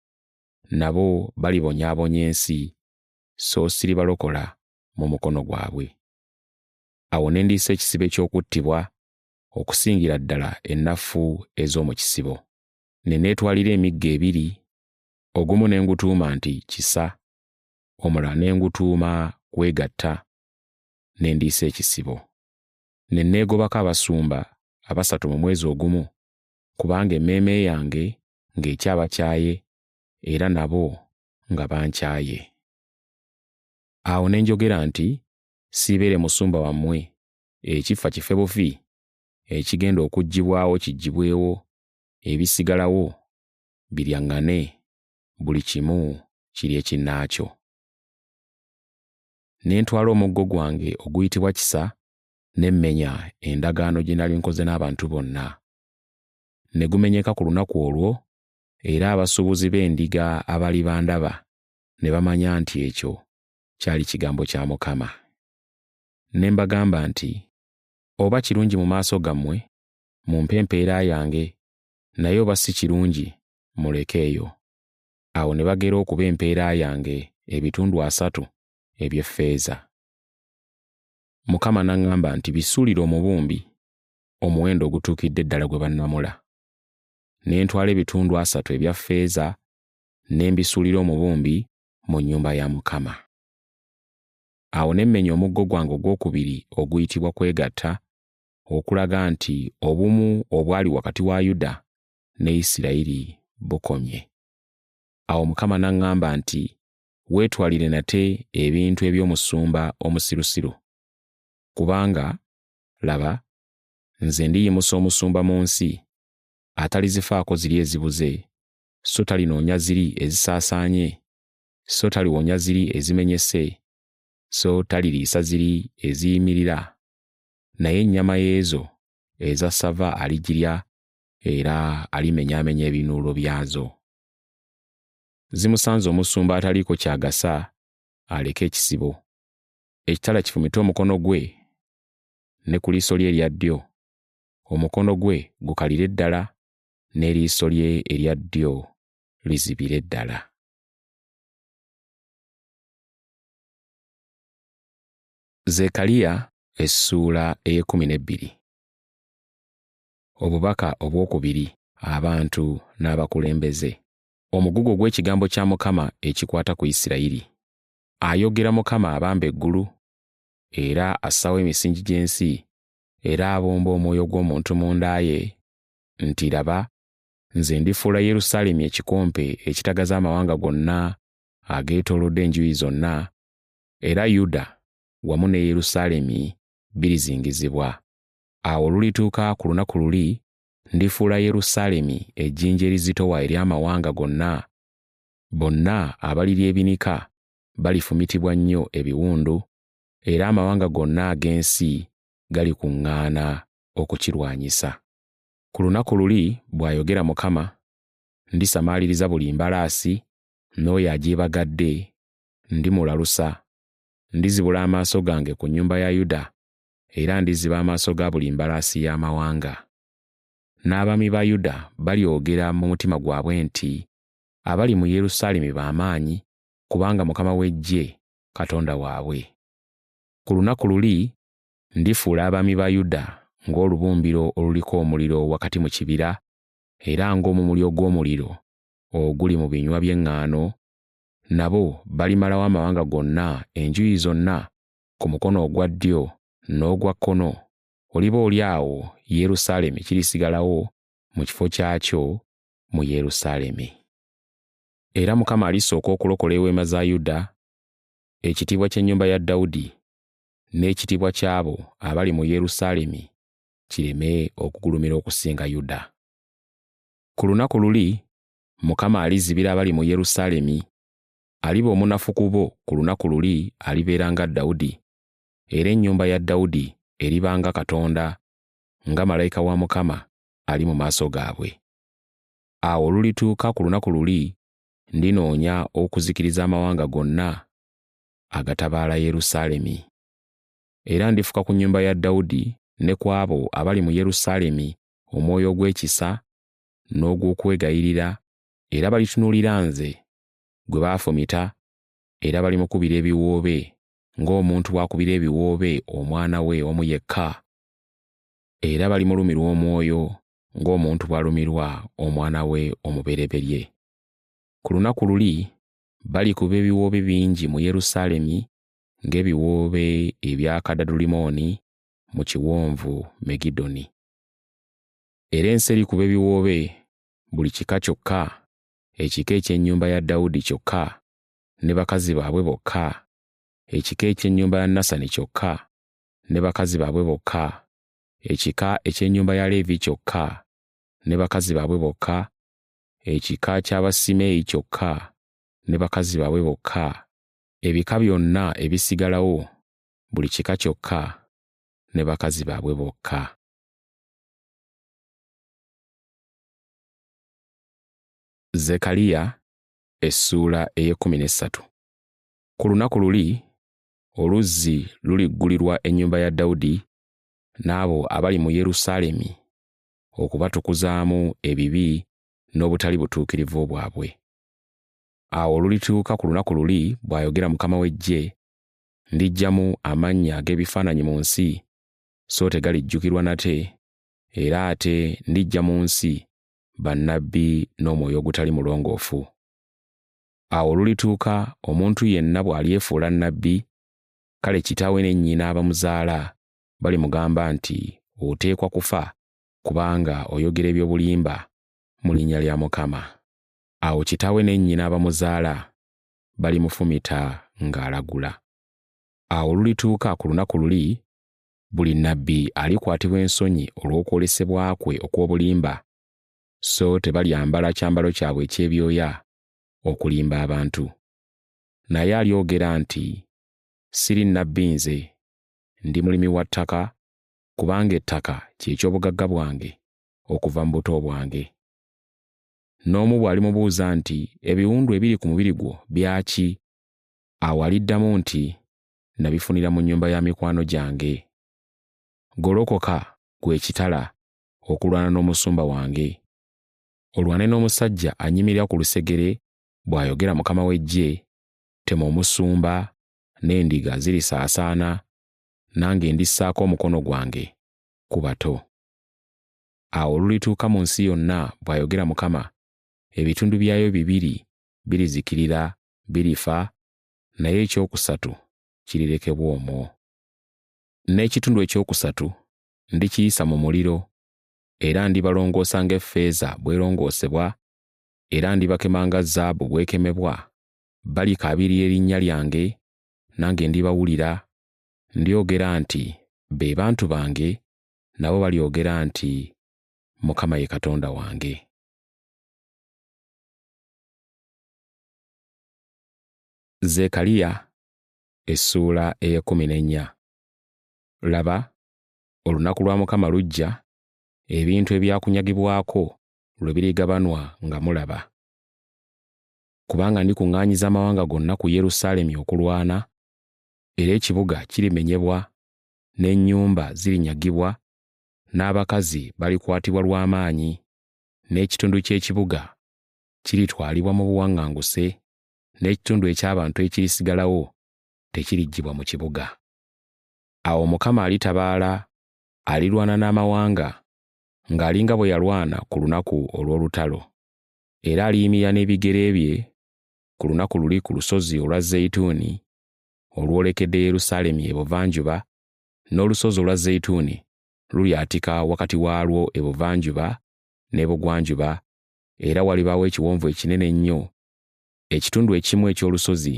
nabo balibonyaabonya ensi, so siribalokola mu mukono gwabwe. Awo ne ndiisa ekisibo eky'okuttibwa, okusingira ddala ennafu ez'omu kisibo. Ne neetwalira emiggo ebiri, ogumu ne ngutuuma nti Kisa, omulala ne ngutuuma Kwegatta, ne ndiisa ekisibo. Ne neegobako abasumba abasatu mu mwezi ogumu, kubanga emmeeme yange ng'ekyabakyaye era nabo nga bankyaye. Awo ne njogera nti, Siibeere musumba wammwe, ekifa kife bufi, Ekigenda okuggyibwawo kiggyibwewo, ebisigalawo biryaŋŋane, buli kimu kirye kinnaakyo. Ne ntwala omuggo gwange oguyitibwa Kisa ne mmenya endagaano gye nali nkoze n'abantu bonna. Ne gumenyeka ku lunaku olwo, era abasuubuzi b'endiga abaali bandaba ne bamanya nti ekyo kyali kigambo kya Mukama. Ne mbagamba nti, Oba kirungi mu maaso gammwe, mumpe empeera yange, naye oba si kirungi, mulekeeyo. Awo ne bagera okuba empeera yange ebitundu asatu eby'effeeza. Mukama n'aŋŋamba nti, Bisuulire omubumbi omuwendo ogutuukidde ddala gwe bannamula. Ne ntwala ebitundu asatu ebya ffeeza ne mbisuulira omubumbi mu nnyumba ya Mukama. Awo ne mmenya omuggo gwange ogwokubiri oguyitibwa Kwegatta, okulaga nti obumu obwali wakati wa Yuda ne Isirayiri bukomye. Awo Mukama n'aŋŋamba nti, Weetwalire nate ebintu eby'omusumba omusirusiru. Kubanga, laba, nze ndiyimusa omusumba mu nsi, atalizifaako ziri ezibuze, so talinoonya ziri ezisaasaanye, so taliwonya ziri ezimenyese, so taliriisa ziri eziyimirira, naye ennyama y'ezo eza ssava aligirya era alimenyaamenya ebinuulo byazo. Zimusanze omusumba ataliiko ky'agasa aleke ekisibo. Ekitala kifumite omukono gwe ne ku liiso lye erya ddyo, omukono gwe gukalire ddala n'eriiso lye erya ddyo lizibire ddala. Zekkaliya essuula ey'ekkumi n'ebbiri. Obubaka obw'okubiri abantu n'abakulembeze. Omugugu ogw'ekigambo kya Mukama ekikwata ku Isirayiri. Ayogera Mukama abamba eggulu, era assaawo emisingi gy'ensi, era abumba omwoyo gw'omuntu munda ye, nti laba, nze ndifuula Yerusaalemi ekikompe ekitagaza amawanga gonna ageetoolodde enjuyi zonna, era Yuda wamu ne Yerusaalemi birizingizibwa. Awo olulituuka ku lunaku luli, ndifuula Yerusaalemi ejjinja erizitowa eri amawanga gonna, bonna abaliryebinika balifumitibwa nnyo ebiwundu, era amawanga gonna ag'ensi galikuŋŋaana okukirwanyisa. Ku lunaku luli, bw'ayogera Mukama, ndisamaaliriza buli mbalaasi n'oyo agyebagadde, ndimulalusa. Ndizibula amaaso gange ku nnyumba ya Yuda, era ndiziba amaaso ga buli mbalaasi y'amawanga. N'abaami ba Yuda balyogera mu mutima gwabwe nti, Abali mu Yerusaalemi ba maanyi, kubanga Mukama w'eggye Katonda waabwe. Ku lunaku luli ndifuula abaami ba Yuda ng'olubumbiro oluliko omuliro wakati mu kibira, era ng'omumuli ogw'omuliro oguli mu binywa by'eŋŋaano, nabo balimalawo amawanga gonna enjuyi zonna ku mukono ogwa ddyo n'ogwa kkono, oliba oli awo Yerusaalemi kirisigalawo mu kifo kyakyo mu Yerusaalemi. Era Mukama alisooka okulokola eweema za Yuda, ekitiibwa ky'ennyumba ya Dawudi, n'ekitiibwa ky'abo abali mu Yerusaalemi kireme okugulumira okusinga Yuda. Ku lunaku luli Mukama alizibira abali mu Yerusaalemi, aliba omunafu ku bo ku lunaku luli alibeera nga Dawudi, era ennyumba ya Dawudi eriba nga Katonda, nga malayika wa Mukama ali mu maaso gaabwe. Awo olulituuka ku lunaku luli ndinoonya okuzikiriza amawanga gonna agatabaala Yerusaalemi. Era ndifuka ku nnyumba ya Dawudi ne ku abo abali mu Yerusaalemi omwoyo ogw'ekisa n'ogw'okwegayirira, era balitunuulira nze gwe baafumita, era balimukubira ebiwoobe ng'omuntu bw'akubira ebiwoobe omwana we omu yekka, era balimulumirwa omwoyo ng'omuntu bw'alumirwa omwana we omubereberye. Ku lunaku luli balikuba ebiwoobe bingi mu Yerusaalemi ng'ebiwoobe ebya Kadadulimoni mu kiwonvu Megidoni. Era ensi erikuba ebiwoobe, buli kika kyokka, ekika eky'ennyumba ya Dawudi kyokka, ne bakazi baabwe bokka, ekika eky'ennyumba ya Nasani kyokka, ne bakazi baabwe bokka, Ekika eky'ennyumba ya Leevi kyokka ne bakazi baabwe bokka, ekika ky'Abasimeeyi kyokka ne bakazi baabwe bokka, ebika byonna ebisigalawo, buli kika kyokka ne bakazi baabwe bokka. Zekaliya essuula ey'ekkumi n'essatu. Ku lunaku luli oluzzi luliggulirwa ennyumba ya Dawudi n'abo abali mu Yerusaalemi okubatukuzaamu ebibi n'obutali butuukirivu bwabwe. Awo olulituuka ku lunaku luli, bw'ayogera Mukama w'eggye, ndiggyamu amannya ag'ebifaananyi mu nsi, so tegalijjukirwa nate, era ate ndiggya mu nsi bannabbi n'omwoyo ogutali mulongoofu. Awo olulituuka omuntu yenna bw'alyefuula nnabbi, kale kitaawe ne nnyina abamuzaala balimugamba nti, Oteekwa kufa, kubanga oyogera eby'obulimba mu linnya lya Mukama. Awo kitaawe ne nnyina abamuzaala balimufumita ng'alagula. Awo olulituuka ku lunaku luli, buli nnabbi alikwatibwa ensonyi olw'okwolesebwa kwe okw'obulimba, so tebalyambala kyambalo kyabwe eky'ebyoya okulimba abantu. Naye alyogera nti, Siri nnabbi nze, ndi mulimi wa ttaka, kubanga ettaka kye ky'obugagga bwange okuva mu buto bwange. N'omu bw'alimubuuza nti, Ebiwundu ebiri ku mubiri gwo byaki? Awo aliddamu nti, Nabifunira mu nnyumba ya mikwano gyange. Golokoka, ggwe ekitala, okulwana n'omusumba wange. Olwane n'omusajja annyimirira ku lusegere, bw'ayogera Mukama w'eggye, tema omusumba, n'endiga zirisaasaana, nange ndissaako omukono gwange ku bato. Awo olulituuka mu nsi yonna, bw'ayogera Mukama, ebitundu byayo bibiri birizikirira, birifa, naye ekyokusatu kirirekebwa omwo. N'ekitundu ekyokusatu ndikiyisa mu muliro, era ndibalongoosa ng'effeeza bw'erongoosebwa, era ndibakema nga zaabu bw'ekemebwa, balikaabirira erinnya lyange, nange ndibawulira, ndyogera nti, Be bantu bange, nabo balyogera nti, Mukama ye Katonda wange. Zekkaliya essuula ey'ekkumi n'ennya. Laba, olunaku lwa Mukama lujja, ebintu ebyakunyagibwako lwe birigabanwa nga mulaba. Kubanga ndikuŋŋaanyiza amawanga gonna ku Yerusaalemi okulwana, era ekibuga kirimenyebwa, n'ennyumba zirinyagibwa, n'abakazi balikwatibwa lwa maanyi, n'ekitundu ky'ekibuga kiritwalibwa mu buwaŋŋanguse, n'ekitundu eky'abantu ekirisigalawo tekiriggyibwa mu kibuga. Awo Mukama alitabaala, alirwana n'amawanga, ng'alinga bwe yalwana ku lunaku olw'olutalo. Era aliyimirira n'ebigere bye ku lunaku luli ku lusozi olwa Zeyituuni olwolekedde Yerusaalemi ebuvanjuba, n'olusozi olwa Zeyituuni lulyatika wakati waalwo ebuvanjuba n'ebugwanjuba, era walibaawo ekiwonvu ekinene ennyo. Ekitundu ekimu eky'olusozi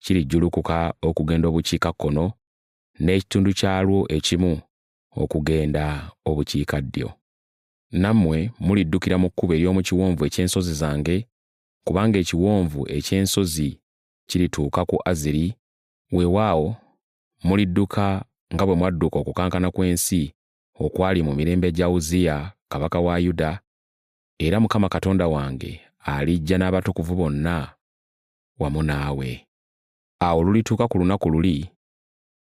kirijjulukuka okugenda obukiikakkono, n'ekitundu kyalwo ekimu okugenda obukiikaddyo. Nammwe muliddukira mu kkubo ery'omu kiwonvu eky'ensozi zange, kubanga ekiwonvu eky'ensozi kirituuka ku Azeri, weewaawo mulidduka nga bwe mwadduka okukankana kw'ensi okwali mu mirembe gya Uzziya kabaka wa Yuda, era Mukama Katonda wange alijja n'abatukuvu bonna wamu naawe. Awo olulituuka ku lunaku luli,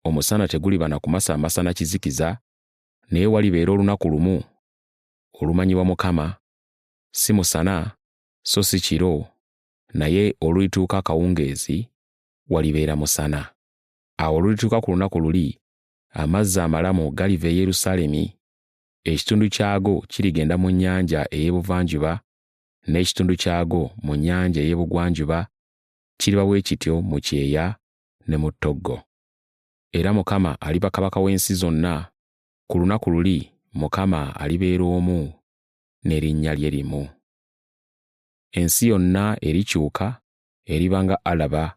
omusana teguliba na kumasaamasa na kizikiza, naye walibeera olunaku lumu olumanyibwa Mukama, si musana so si kiro, naye olulituuka akawungeezi walibeera musana. Awo olulituuka ku lunaku luli, amazzi amalamu galiva e Yerusaalemi, ekitundu kyago kirigenda mu nnyanja ey'ebuvanjuba, n'ekitundu kyago mu nnyanja ey'ebugwanjuba, kiriba bwe kityo mu kyeya ne mu ttoggo. Era Mukama aliba kabaka w'ensi zonna, ku lunaku luli Mukama alibeera omu n'erinnya lye limu. Ensi yonna erikyuka eriba nga Alaba,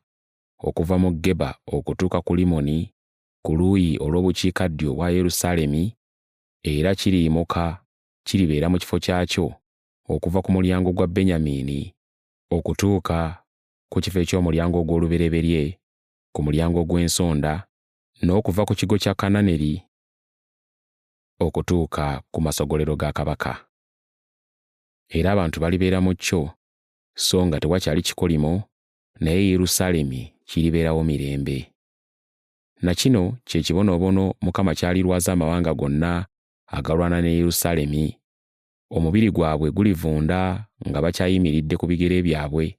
okuva mu Geba okutuuka ku Limoni ku luuyi olw'obukiikaddyo obwa Yerusaalemi, Era kiriyimuka kiribeera mu kifo kyakyo okuva ku mulyango gwa Benyamini okutuuka ku kifo eky'omulyango ogw'olubereberye ku mulyango ogw'ensonda, n'okuva ku kigo kya Kananeri okutuuka ku masogolero ga kabaka. Era abantu balibeera mu kyo, so nga tewakyali kikolimo, naye Yerusaalemi kiribeerawo mirembe. Na kino kye kibonoobono Mukama ky'alirwaza amawanga gonna agalwana ne Yerusaalemi. Omubiri gwabwe gulivunda nga bakyayimiridde ku bigere byabwe,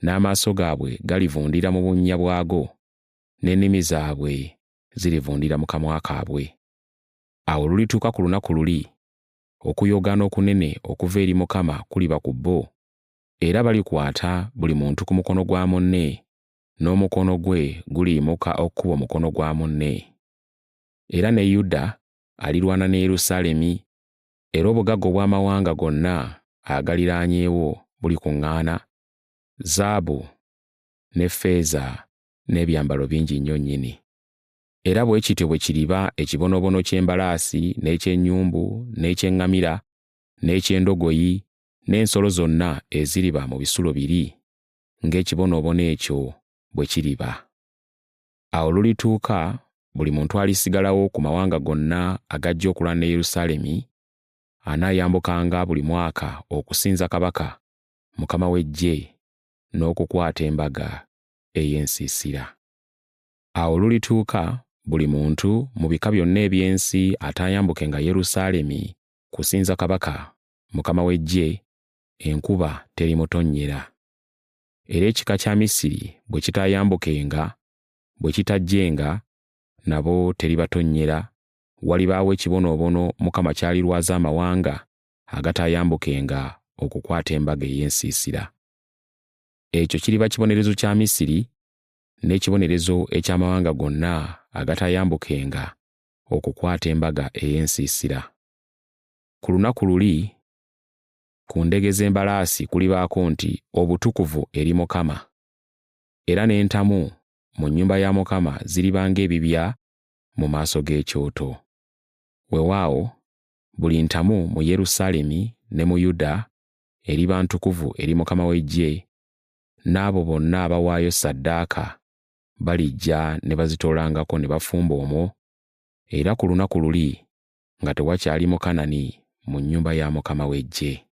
n'amaaso gaabwe galivundira mu bunnya bwago, n'ennimi zaabwe zirivundira mu kamwa kaabwe. Awo olulituuka ku lunaku luli, okuyoogaana okunene okuva eri Mukama kuliba ku bo, era balikwata buli muntu ku mukono gwa munne, n'omukono gwe guliyimuka okukuba omukono gwa munne. Era ne Yuda alirwana ne Yerusaalemi, era obugagga obw'amawanga gonna agaliraanyeewo bulikuŋŋaana, zaabu ne ffeeza n'ebyambalo bingi nnyo nnyini. Era bwe kityo bwe kiriba ekibonoobono ky'embalaasi n'eky'ennyumbu n'eky'eŋŋamira n'eky'endogoyi n'ensolo zonna eziriba mu bisulo biri, ng'ekibonoobono ekyo bwe kiriba. Awo lulituuka buli muntu alisigalawo ku mawanga gonna agajja okulwana ne Yerusaalemi anaayambukanga buli mwaka okusinza kabaka Mukama w'eggye n'okukwata embaga ey'ensiisira. Awo lulituuka buli muntu mu bika byonna eby'ensi ataayambukenga Yerusaalemi kusinza kabaka Mukama w'eggye, enkuba terimutonnyera. Era ekika kya Misiri bwe kitaayambukenga, bwe kitajjenga, nabo teribatonnyera, walibaawo ekibonoobono Mukama ky'alirwaza amawanga agataayambukenga okukwata embaga ey'ensiisira. Ekyo kiriba kibonerezo kya Misiri n'ekibonerezo eky'amawanga gonna agatayambukenga okukwata embaga ey'ensiisira. Ku lunaku luli, ku ndege z'embalaasi kulibaako nti, Obutukuvu eri Mukama! Era n'entamu mu nnyumba ya Mukama ziriba ng'ebibya mu maaso g'ekyoto. Weewaawo, buli ntamu mu Yerusaalemi ne mu Yuda eriba ntukuvu eri Mukama w'eggye, n'abo bonna abawaayo ssaddaaka balijja ne bazitoolangako ne bafumba omwo, era ku lunaku luli nga tewakyali Mukanani mu nnyumba ya Mukama w'eggye.